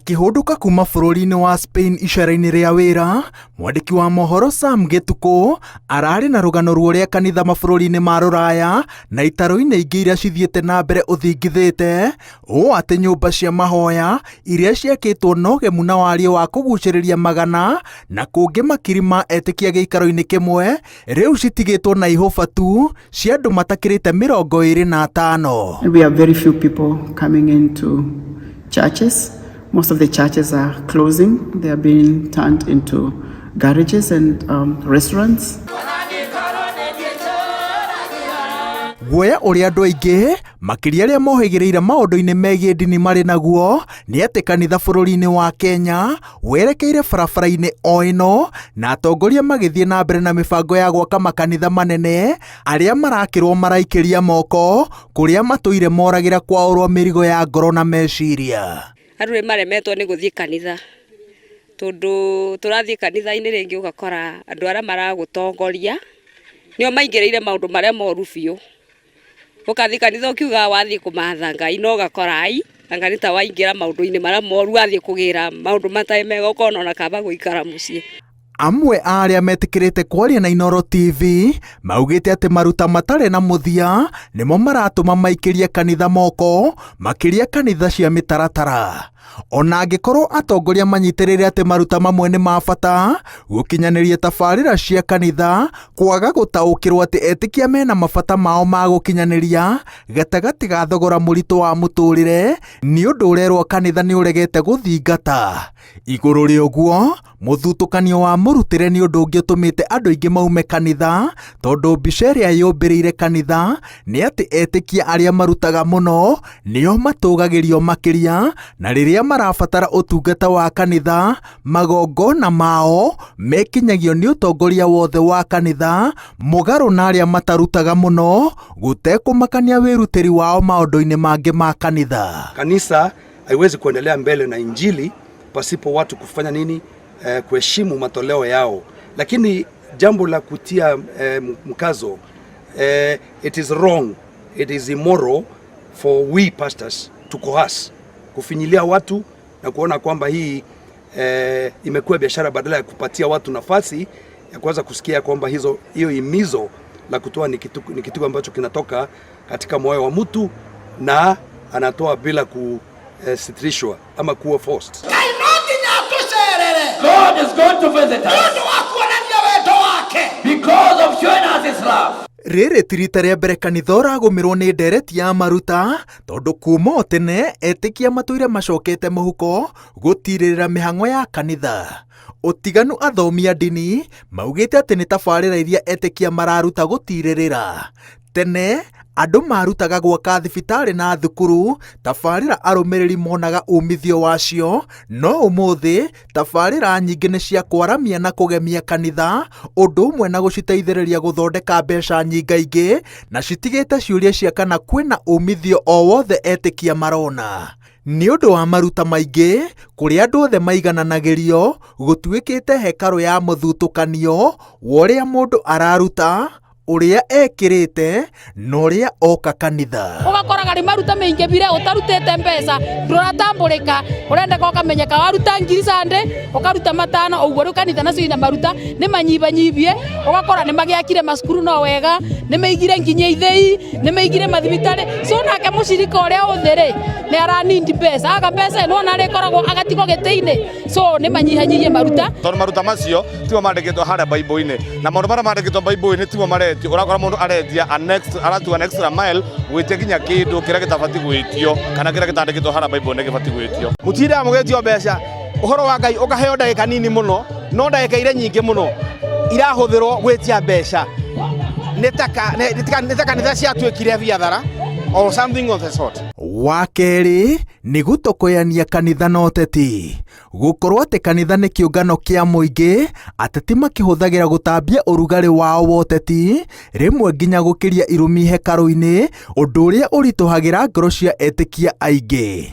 Akĩhũndũka kuma bũrũri-inĩ wa Spain icera-inĩ rĩa wĩra, mwandĩki wa mohoro Sam Gĩtukũ ararĩ na rũgano rwa ũrĩa kanitha mabũrũri-inĩ ma rũraya na itarũ-inĩ ingĩ iria cithiĩte na mbere ũthingithĩte ũũ atĩ nyũmba cia mahoya iria ciakĩtwo na ũgemu na wariĩ wa kũgucĩrĩria magana na kũngĩ makiri ma etĩkia gĩikaro-inĩ kĩmwe rĩu citigĩtwo na ihũba tu cia andũ matakĩrĩte 25. And we have very few people coming into churches. Most of the churches are closing. They are being turned into garages and restaurants. Guoya ũrĩa andũ aingĩ makĩria arĩa mohĩgĩrĩire maũndũ-inĩ megiĩ ndini marĩ naguo nĩ atĩ kanitha bũrũri-inĩ wa Kenya werekeire barabara-inĩ o ĩno na atongoria magĩthiĩ na mbere na mĩbango ya gwaka makanitha manene arĩa marakĩrwo maraikĩria moko kũrĩa matũire moragĩra kwaũrwo mĩrigo ya ngoro na meciria. Andũ nĩ maremetwo nĩ gũthiĩ kanitha tondũ tũrathiĩ kanitha-inĩ rĩngĩ ũgakora andũ arĩa maragũtongoria nĩo maingĩrĩire maũndũ marĩa moru biũ. Ũgathiĩ kanitha ũkiugaga wathiĩ kũmatha Ngai no ũgakora ai anga nĩ ta waingĩra maũndũ-inĩ marĩa moru wathiĩ kũgĩra maũndũ matarĩ mega ũkona ona kaba gũikara mũciĩ. Amwe a arĩa metĩkĩrĩte kwaria na Inooro TV maugĩte atĩ maruta matarĩ na mũthia nĩmo maratũma maikĩrie kanitha moko makĩria kanitha cia mĩtaratara. Ona angĩkorwo atongoria manyitĩrĩire atĩ maruta mamwe nĩ ma bata gũkinyanĩria tabarĩra cia kanitha kwaga gũtaũkĩrwo atĩ etĩkia mena mabata mao ma gũkinyanĩria gatagatĩ ga thogora mũritũ wa mũtũrĩre nĩ ũndũ ũrerwo kanitha nĩ ũregete gũthingata. Igũrũ rĩa ũguo mũthutũkanio wa mũrutĩre nĩ ũndũ ũngĩ ũtũmĩte andũ aingĩ maume kanitha tondũ mbica ĩrĩa yũmbĩrĩire kanitha nĩ atĩ etĩkia arĩa marutaga mũno nĩo matũgagĩrio makĩria na rĩrĩa marabatara ũtungata wa kanitha magongona mao mekinyagio nĩ ũtongoria wothe wa kanitha mũgarũ na arĩa matarutaga mũno gũtekũmakania wĩrutĩri wao maũndũ-inĩ mangĩ ma kanitha. Kanisa haiwezi kuendelea mbele na injili pasipo watu kufanya nini? Kuheshimu matoleo yao. Lakini jambo la kutia mkazo, it is wrong, it is immoral for we pastors to coerce, kufinyilia watu na kuona kwamba hii imekuwa biashara badala ya kupatia watu nafasi ya kuweza kusikia kwamba hiyo himizo la kutoa ni kitu ambacho kinatoka katika moyo wa mtu na anatoa bila kusitirishwa ama kuwa forced. Ngai no nginya atũcerere. God is going to visit us nĩ ũndũ wa kuonania wendo wake. Because of showing us His love. Rĩrĩ ti rita rĩa mbere kanitha ũragũmĩrwo nĩ ndereti ya maruta tondũ kuma o tene etĩkia matũire macokete mũhuko gũtirĩrĩra mĩhang'o ya kanitha. Ũtiganu athomi a ndini maugĩte atĩ nĩ tabarĩra iria etĩkia mararuta gũtirĩrĩra. Tene andũ marutaga gwaka thibitarĩ na thukuru tabarĩra arũmĩrĩri monaga umithio wacio no ũmũthĩ tabarĩra nyingĩ nĩ cia kwaramia na kũgemia kanitha ũndũ ũmwe na gũciteithĩrĩria gũthondeka mbeca nyingaingĩ na citigĩte ciũria cia kana kwĩna umithio o wothe etĩkia marona. Nĩ ũndũ wa maruta maingĩ kũrĩa andũ othe maigananagĩrio gũtuĩkĩte hekarũ ya mũthutũkanio wa ũrĩa mũndũ araruta ũrĩa ekĩrĩte na ũrĩa oka kanitha. Ũgakoraga rĩ maruta maingĩbire ũtarutĩte mbeca ndũratambũrĩka ũrendeka ũkamenyeka waruta ngiri cande ũkaruta 5 ũguo. Rĩu kanitha nacio ina maruta nĩ manyibanyibie ũgakora nĩ magĩakire macukuru no wega nĩ maigire nginya ithĩi nĩ maigire mathibitarĩ so nake mũcirika ũrĩa ũthĩ rĩ nĩ aranindi mbeca aga mbeca ĩno ona arĩkoragwo agatigwo gĩtĩ-inĩ so nĩ manyihanyihie maruta. Tondũ maruta macio timo mandĩkĩtwo harĩa Bible-inĩ na maũndũ marĩa mandĩkĩtwo Bible-inĩ timo maretio. Ũrakora mũndũ aretia an aratua an extra mile gwĩtia nginya kĩndũ kĩrĩa gĩtabatiĩ gwĩtio kana kĩrĩa gĩtandĩkĩtwo harĩa Bible-inĩ gĩbatiĩ gwĩtio. Mũtindaga mũgĩtio mbeca ũhoro wa Ngai ũkaheo ndagĩka nini mũno no ndagĩka iria nyingĩ mũno irahũthĩrwo gwĩtia mbeca nĩ ta kanitha ciatuĩkire biathara or something of the sort. Wa kerĩ nĩ gũtokoyania kanitha na ũteti gũkorwo atĩ kanitha nĩ kĩũngano kĩa mũingĩ ateti makĩhũthagĩra gũtambia ũrugarĩ wao wa ũteti rĩmwe nginya gũkĩria irumi hekarũ-inĩ ũndũ ũrĩa ũritũhagĩra ngoro cia etĩkia aingĩ.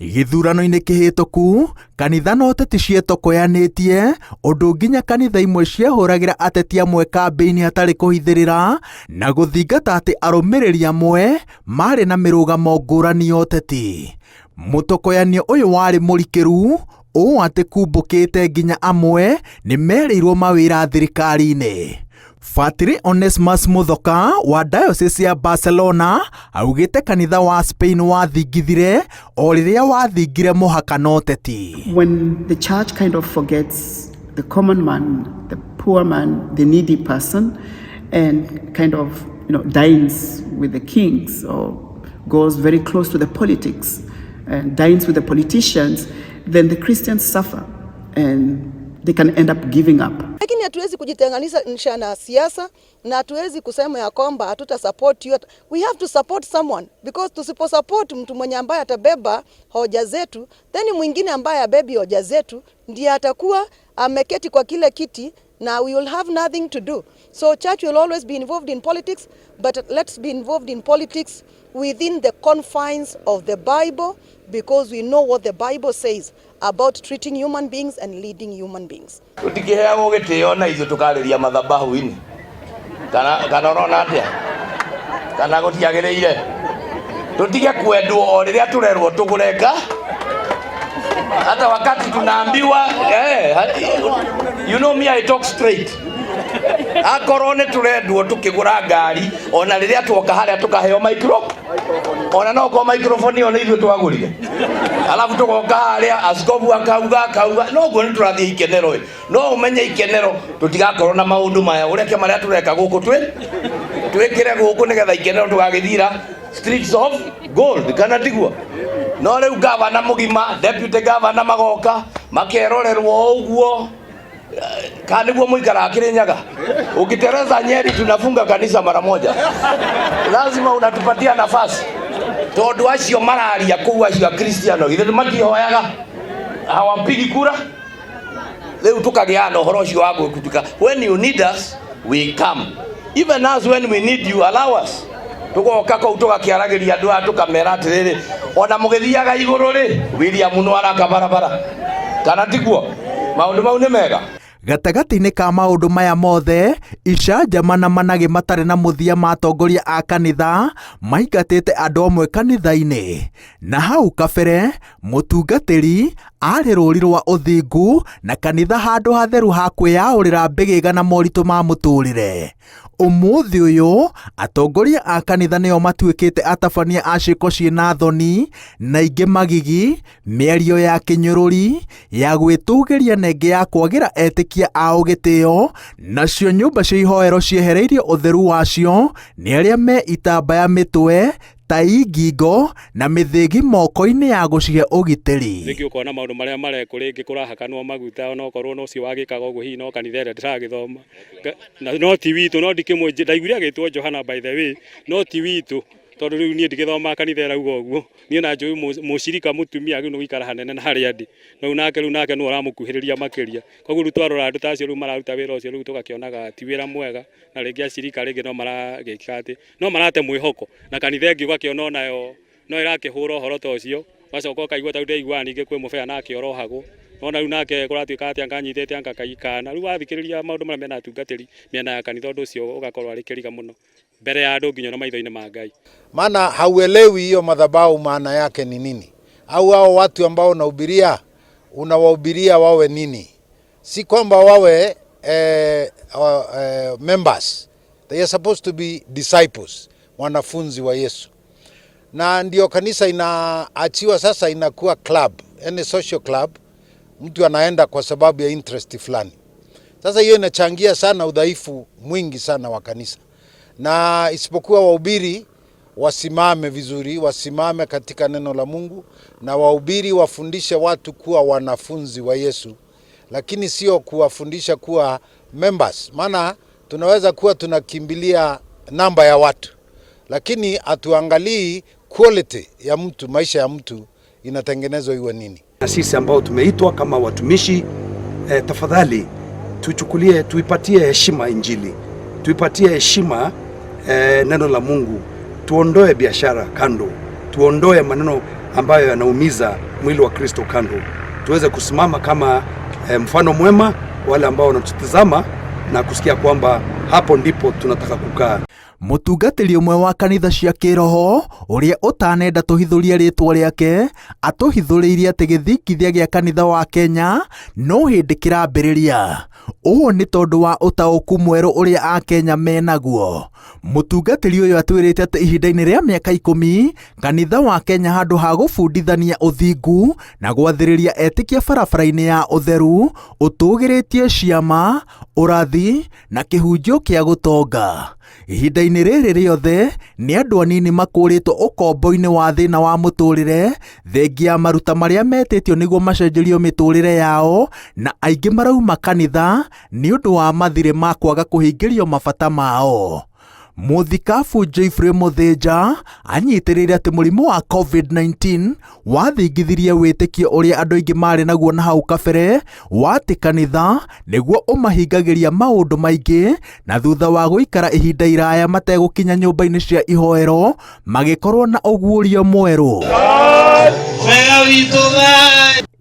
Gĩthurano-inĩ kĩhĩtũku kanitha na ũteti cietokoyanĩtie ũndũ nginya kanitha imwe ciahũragĩra ateti amwe kambĩini hatarĩ kũhithĩrĩra na gũthingata atĩ arũmĩrĩri amwe marĩ na mĩrũgamo ngũrani ya ũteti. Mũtokoyanio ũyũ warĩ mũrikĩru ũũ atĩ kumbũkĩte nginya amwe nĩ merĩirwo mawĩra thirikari-inĩ. Batĩrĩ Onesmus Muthoka wa Diocese ya Barcelona augĩte kanitha wa Spain wathingithire o rĩrĩa wathingire mũhaka na ũteti. When the church kind of forgets the common man, the poor man, the needy person, and kind of dines with the kings or goes very close to the politics and dines with the politicians, then the Christians suffer and they can end up giving up. Lakini hatuwezi kujitenganisha na siasa na hatuwezi kusema ya kwamba hatuta support you. We have to support someone because tusipo support mtu mwenye ambaye atabeba hoja zetu, then mwingine ambaye abebi hoja zetu ndiye atakuwa ameketi kwa kile kiti na we will have nothing to do. So church will always be involved in politics, but let's be involved in politics within the confines of the Bible, because we know what the Bible says about treating human beings and leading human beings. Tũtikĩheagwo gĩtĩo na ithuĩ tũkarĩria mathabahu-inĩ kana ũrona atĩa kana gũtiagĩrĩire tũtige kwendwo o rĩrĩa tũrerwo tũgũre hata wakati tunaambiwa, you know me, I talk straight. Akorwo nĩ tũrendwo tũkĩgũra ngari, ona rĩrĩa tuoka harĩa tũkaheo micro, ona no korwo microphone ĩyo nĩ ithuĩ twagũrire, alafu tũgoka harĩa askobu akauga noguo nĩ tũrathiĩ ikenero ĩ. No ũmenye ikenero tũtigakorwo na maũndũ maya, ũreke marĩa tũreka gũkũ twĩkĩre gũkũ nĩgetha ikenero tũgagĩthira streets of gold, kana tiguo? No rĩu gavana mũgima, deputy governor magoka makerorerwo ũguo, kana nĩguo mũikaraga Kirinyaga? Ukitereza Nyeri tunafunga kanisa mara moja, lazima unatupatia nafasi tondu acio mararia kuu, acio akristiano githĩ matihoyaga, hawapigi kura. Rĩu tukagĩa na ũhoro ũcio wa gwĩkutuka. When you need us, we come. Even us, when we need you, allow us. Tugoka kũu tũgakĩaragĩria andũ aya, tũkamera atĩrĩrĩ, ona mũgĩthiaga igũrũ rĩ, William no araka barabara, kana tiguo? Maũndũ mau nĩ mega. Gatagatĩ-inĩ ka maũndũ maya mothe, icanjama na managĩ matarĩ na mũthia ma atongoria a kanitha maingatĩte andũ amwe kanitha-inĩ. Na hau kabere mũtungatĩri arĩ rũri rwa ũthingu na kanitha handũ hatheru ha kwĩyaũrĩra mbĩgĩga na moritũ ma mũtũrĩre. Ũmũthĩ ũyũ atongoria a kanitha nĩo matuĩkĩte atabania a ciĩko ciĩna thoni na ingĩ magigi, mĩario ya kĩnyũrũri, ya gwĩtũgĩria na ĩngĩ ya kwagĩra etĩkia ao gĩtĩo, nacio nyũmba cia ihoero ciehereirio ũtheru wacio nĩ arĩa me itambaya mĩtwe, tai ngingo na mĩthĩgi moko-inĩ ya gũcihe ũgitĩri. Rĩngĩ ũkona maũndũ marĩa marekwo, rĩngĩ kũrahakanwo maguta, onokorwo no ũcio wagĩkaga ũguo hihi no kanitha ĩrĩa ndĩragĩthoma na no ti witũ, no ndikĩmũ ndaiguire agĩtwo Johana, by the way, no ti witũ, tondũ rĩu niĩ ndigĩthomaga kanitha ĩrauga ũguo. Niĩ na njũĩ mũcirika mũtumia agĩrĩirwo nĩ gũikara hanene na harĩa ndĩ, no rĩu nake, rĩu nake nĩwe ũramũkuhĩrĩria makĩria. Koguo rĩu twarora andũ ta acio rĩu mararuta wĩra ũcio, rĩu tũgakĩonaga ti wĩra mwega, na rĩngĩ acirika rĩngĩ no maragĩka atĩ no marate mwĩhoko na kanitha ĩngĩ ũgakĩona onayo no ĩrakĩhũra ũhoro ta ũcio. Ũgacoka ũkaigua ta rĩu ndĩraiguaga ningĩ kwĩ mũbea nake orohagwo, nona rĩu nake kũratuĩka atĩ anga anyitĩte anga kaikana. Rĩu wathikĩrĩria maũndũ marĩa mena atungatĩri mĩena ya kanitha, ũndũ ũcio ũgakorwo arĩ kĩriga mũno mbere ya andũ nginya na maitho-inĩ ma Ngai. Maana hauelewi hiyo madhabahu maana yake ni nini, au hao watu ambao unahubiria unawahubiria wawe nini? Si kwamba wawe members, they are supposed to be disciples, wanafunzi wa Yesu. Na ndio kanisa inaachiwa sasa, inakuwa club, any social club, mtu anaenda kwa sababu ya interest fulani. Sasa hiyo inachangia sana udhaifu mwingi sana wa kanisa, na isipokuwa wahubiri wasimame vizuri, wasimame katika neno la Mungu na wahubiri wafundishe watu kuwa wanafunzi wa Yesu, lakini sio kuwafundisha kuwa members. Maana tunaweza kuwa tunakimbilia namba ya watu, lakini hatuangalii quality ya mtu, maisha ya mtu inatengenezwa iwe nini. Na sisi ambao tumeitwa kama watumishi, tafadhali tuchukulie, tuipatie heshima Injili, tuipatie heshima neno la Mungu, tuondoe biashara kando, tuondoe maneno ambayo yanaumiza mwili wa Kristo kando, tuweze kusimama kama mfano mwema wale ambao wanatutazama na kusikia kwamba hapo ndipo tunataka kukaa. Mũtungatĩri ũmwe wa kanitha cia kĩroho ũrĩa ũtanenda tũhithũrie rĩtwa rĩake atũhithũrĩirie atĩ gĩthingithia gĩa kanitha wa Kenya no hĩndĩ kĩrambĩrĩria. Ũũ nĩ tondũ wa ũtaũku mwerũ ũrĩa Akenya menaguo. Mũtungatĩri ũyũ atwĩrĩte atĩ ihinda-inĩ rĩa mĩaka ikũmi kanitha wa Kenya handũ ha gũbundithania ũthingu na gwathĩrĩria etĩkia barabara-inĩ ya ũtheru ũtũgĩrĩtie ciama, ũrathi na kĩhunjio kĩa gũtonga. Ihinda-inĩ rĩrĩ rĩothe nĩ andũ anini makũrĩtwo ũkombo-inĩ wa thĩna wa mũtũrĩre thengia ya maruta marĩa metĩtio nĩguo macenjerio mĩtũrĩre yao na aingĩ marauma kanitha nĩ ũndũ wa mathirĩ ma kwaga kũhingĩrio mabata mao. Mũthikabu Geoffrey Mũthĩnja anyitĩrĩire atĩ mũrimũ wa COVID-19 wathingithirie wĩtĩkio ũrĩa andũ aingĩ marĩ naguo na hau kabere wa atĩ kanitha nĩguo ũmahingagĩria maũndũ maingĩ na thutha wa gũikara ihinda iraya mategũkinya nyũmba-inĩ cia ihoero magĩkorwo na ũguũrio mwerũ.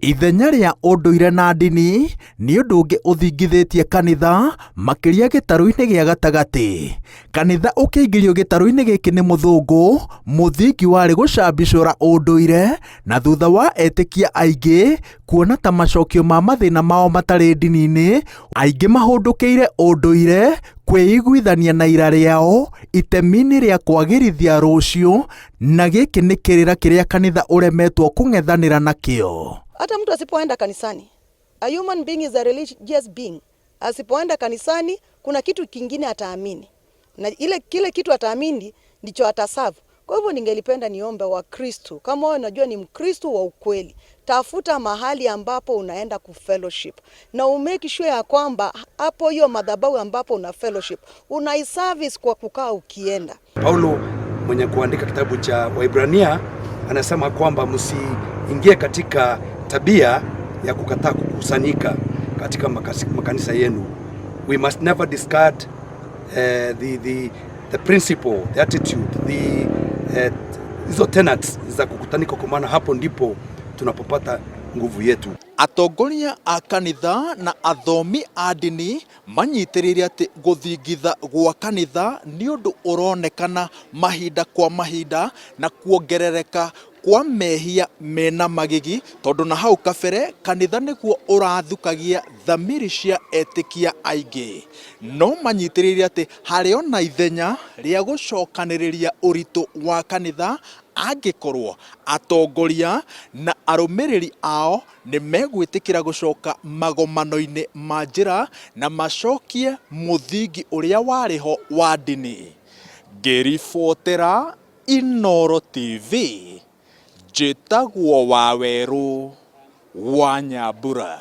Ithenya rĩa ũndũire na ndini nĩ ũndũ ũngĩ ũthingithĩtie kanitha makĩria gĩtarũ-inĩ gĩa gatagatĩ. Kanitha ũkĩingĩrio gĩtarũ-inĩ gĩkĩ nĩ mũthũngũ, mũthingi warĩ gũcambicũra ũndũire na thutha wa etĩkia aingĩ kuona ta macokio ma mathĩna mao matarĩ ndini-inĩ, aingĩ mahũndũkĩire ũndũire kwĩiguithania na ira rĩao itemi-inĩ rĩa kwagĩrithia rũciũ na gĩkĩ nĩ kĩrĩra kĩrĩa kanitha ũremetwo kũng'ethanĩra nakĩo. Hata mtu asipoenda kanisani, a human being is a religious being. Asipoenda kanisani, kuna kitu kingine ataamini, na ile kile kitu ataamini ndicho ataserve. Kwa hivyo ningelipenda niombe Wakristo, kama wewe unajua ni Mkristo wa ukweli, tafuta mahali ambapo unaenda kufellowship na umake sure ya kwamba hapo hiyo madhabahu ambapo una fellowship unaiservice kwa kukaa ukienda. Paulo mwenye kuandika kitabu cha Waibrania anasema kwamba msiingie katika tabia ya kukataa kukusanyika katika makanisa yenu. We must never discard the principle, the attitude, the hizo tenets za kukutanika, kwa maana hapo ndipo tunapopata nguvu yetu. Atongoria a kanitha na athomi a ndini manyitĩrĩire atĩ gũthingitha gwa kanitha nĩ ũndũ ũronekana mahinda kwa mahinda na kuongerereka kwa mehia mena magigi tondũ na hau kabere kanitha nĩguo ũrathukagia thamiri cia etĩkia aingĩ. No manyitĩrĩire atĩ harĩ ona ithenya rĩa gũcokanĩrĩria ũritũ wa kanitha angĩkorwo atongoria na arũmĩrĩri ao nĩ megwĩtĩkĩra gũcoka magomano-inĩ ma njĩra na macokie mũthingi ũrĩa warĩ ho wa ndini. Ngĩribotera Inooro TV, njĩtagwo Wawerũ wa Nyambura.